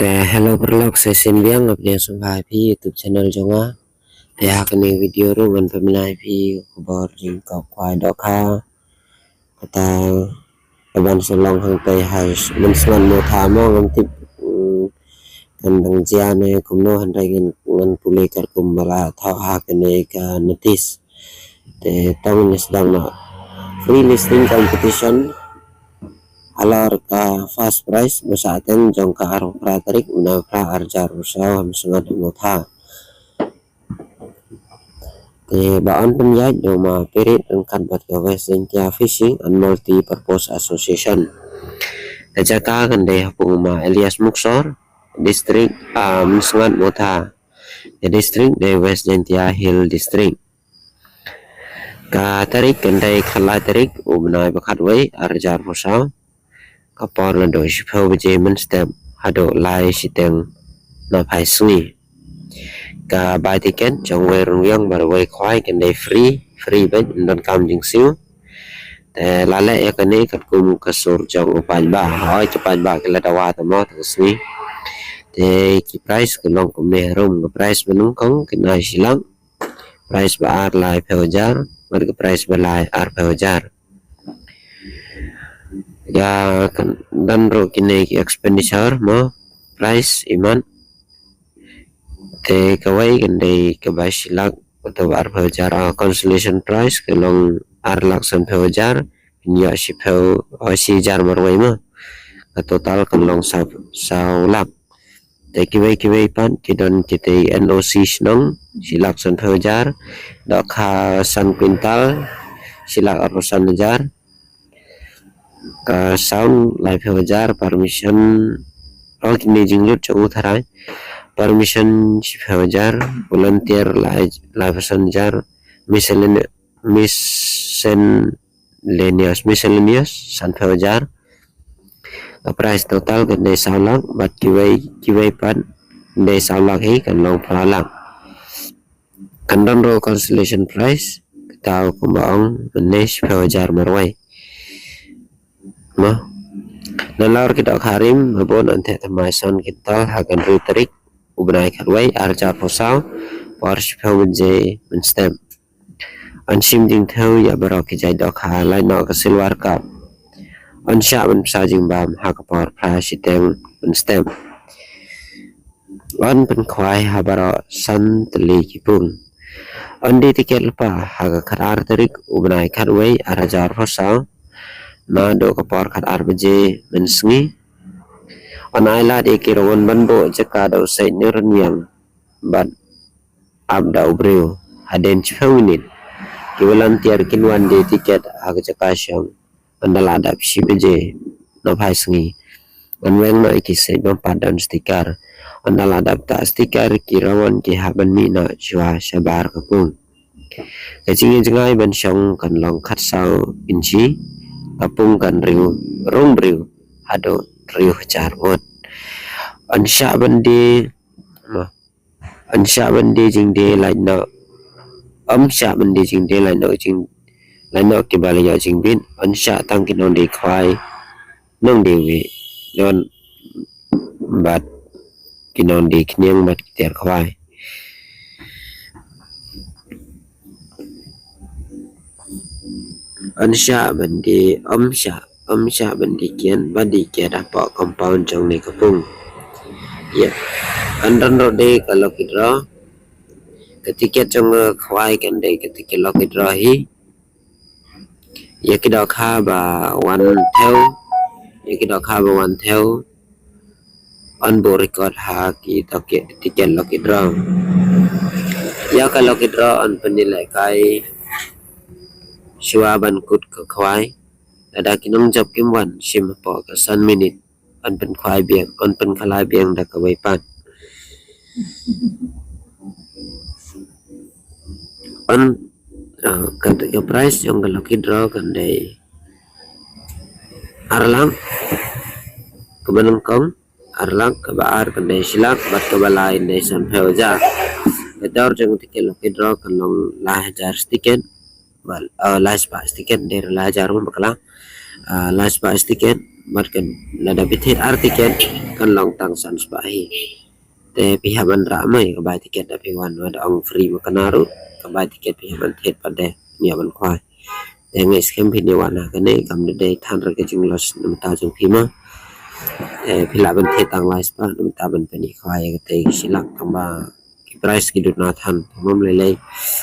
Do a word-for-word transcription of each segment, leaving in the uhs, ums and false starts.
Te hello paralok, sa shisien biang nga pdiang sngewbha ïa phi YouTube channel jong nga. Te ha kane ka video ruh ngan pynbna ïa phi ka khubor jingkop khwai dohkha. Kata ka ban sa long hangtai ha Mynsngat Mawtha mo, ngam tip, mm, kan dang jia ne kumno, hynrei ngan, ngan pule katkum ba la thoh ha kane ka notice. Te to ngin ïa sdang noh. Free listing competition. Halor ka first prize ba shah teng jong ka arphew phra tarik u bnai phra arhajar arphew saw ha Mynsngat Mawtha. Te ba yn pynïaid da u ma Pirit ryngkat bad ka West Jaintia Fishing and Multi-Purpose Association. Ka jaka kan dei ha pung u ma Elias Muksor, district, ah, Mynsngat Mawtha. Ka district dei West Jaintia Hill District. Ka tarik kan dei khatlai tarik u bnai ba khatwei arhajar arphew saw. Ka por naduh shiphew baje mynstep haduh lai shiteng na phai sngi. Ka bai tiket jong uwei rynïeng bad uwei khwai kan dei free, free beit, ym don kam jingsiew. Te la leh ïa kane katkum ka sur jong u paidbah. Hooid, ki paidbah ki la dawa tang mo tang ka sngi. Te ki prize ki long kumne harum. Ka prize ba nyngkong kan ai shi lak, prize ba ar laiphew hajar, bad ka prize ba lai arphew hajar. Ïa kan don ruh kine ki expenditure mo, prize imat. Te kawei kan dei kaba shi lak, kata ba arphew hajar, ah, consolation prize ka long ar lak sanphew hajar, kin ïoh shiphew, oh, shi hajar marwei mo. Ka total kan long saw, saw lak. Te kiwei kiwei pat ki don kitei N O C shnong, shi lak sanphew hajar, dohkha san kwintal, shi lak arphew san hajar, ka sound laiphew hajar, permission, oh, kine jinglut jong u tharai, permission shiphew hajar, volunteer lai, laiphew san hajar, miscellaneous, miscellaneous, miscellaneous, sanphew hajar. Ka prize total kan dei saw lak, bad kiwei, kiwei pat kan dei saw lak hi, kan long phra lak. Kan don ruh consolation prize, kata kumba ong mynne shiphew hajar marwei. Mo. Nalor ki dohkha rim, ba bun yn theh thymmai san kwintal ha ka hynriew tarik u bnai khatwei arhajar arphew saw, por shiphew baje mynstep. Yn shim jingthew ïa baroh ki jait dohkha, lait noh ka Silver Cup. Yn shah ban pynsaw jingbam ha ka por phra shiteng mynstep. Yn pynkhwai ha baroh san tylli ki pung. Yn die tiket lypa ha ka khatar tarik u bnai khatwei arhajar arphew saw, naduh ka por khatar baje mynsngi. Yn ailad ïa ki rangwan ban buh jaka da u seit ne rynïeng bad ap da u briew. Hadien shiphew minit, ki volunteer kin wan die tiket ha ka jaka shong. Ynda la dap shi baje na phai sngi, yn weng noh ïa ki seit bym pat don sticker. Ynda la dap ktah sticker, ki rangwan ki hap ban mih noh shuwa shabar ka pung. Ka jingïajngai ban shong kan long khatsaw inchi, ka pung kan rung briew haduh hynriew hajar ngut. Yn shah ban die, mo, yn shah ban die jingdie lait noh. Ym shah ban die jingdie lait noh jing, lait noh kiba la ïoh jingbit. Yn shah tang ki nongdie khwai, nongdie wieh, don bad ki nongdie khñiang bad ki tiar khwai. Yn shah ban die, ym shah, ym shah ban die kiad, ban die kiad hapoh compound jong ne ka pung. Ïa. Yn don ruh de ka lucky draw. Ka tiket jong ka khwai kan dei ka tiket lucky draw hi. Ïa ki dohkha ba wan thew, ïa ki dohkha ba wan thew, yn buh record ha ki tiket, tiket lucky draw. Ïa ka lucky draw yn pynïalehkai shuwa ban kut ka khwai. Lada ki nongjop kim wan shim hapoh ka san minit, yn pynkhwai biang, yn pynkhalai biang da kawei pat. Yn, ah, ka, ka prize jong ka lucky draw kan dei ar lak, kaba nyngkong ar lak, kaba ar kan dei shi lak, bad kaba lai kan dei sanphew hajar. Ka dor jong ka tiket lucky draw kan long lai hajar tiket. Bad, eh, lai spah tiket, dei lai hajar mo bakla. Ah, lai spah tiket, bad kan lada phi thied ar tiket kan long tang san spah hi. Te phi hap ban rah mo ïa ka bai tiket da phi wan, wat ong free mo kane ruh, ka bai tiket phi hap ban thied pat de, ïa ban khwai. Te nga ngeit skhem phin ïa wan ha kane, kam da dei than re ka jingloss na bynta jong phi mo. Te phi lah ban thied tang lai spah na bynta ban pynïakhwai ïa katei ka shi lak, tang ba ki prize ki duna than, tang ba ym lei lei.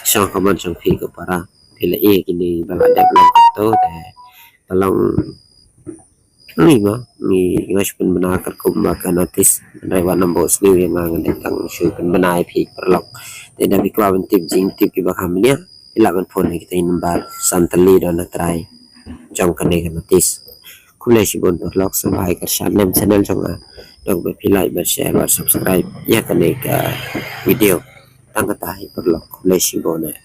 Shong ka mon shong phi ko para, phi la ïa kine ba la dep long kato te ka long ngi mo, ngi ngi shu pynbna katkum ba ka notice. Hynrei wat nym bok sniew ïa nga, nga dei tang shu pynbna ïa phi paralok. Te da phi kwah ban tip jingtip kiba kham bniah, phi lah ban phone ha kita ki number san tylli don ha trai jong kane ka notice. Khublei shibun paralok, sngewbha ai kyrshan lem channel jong nga. Dok ba phi like, ba share, ba subscribe ïa kane ka video. Tang kata hi paralok, khublei shibun eh.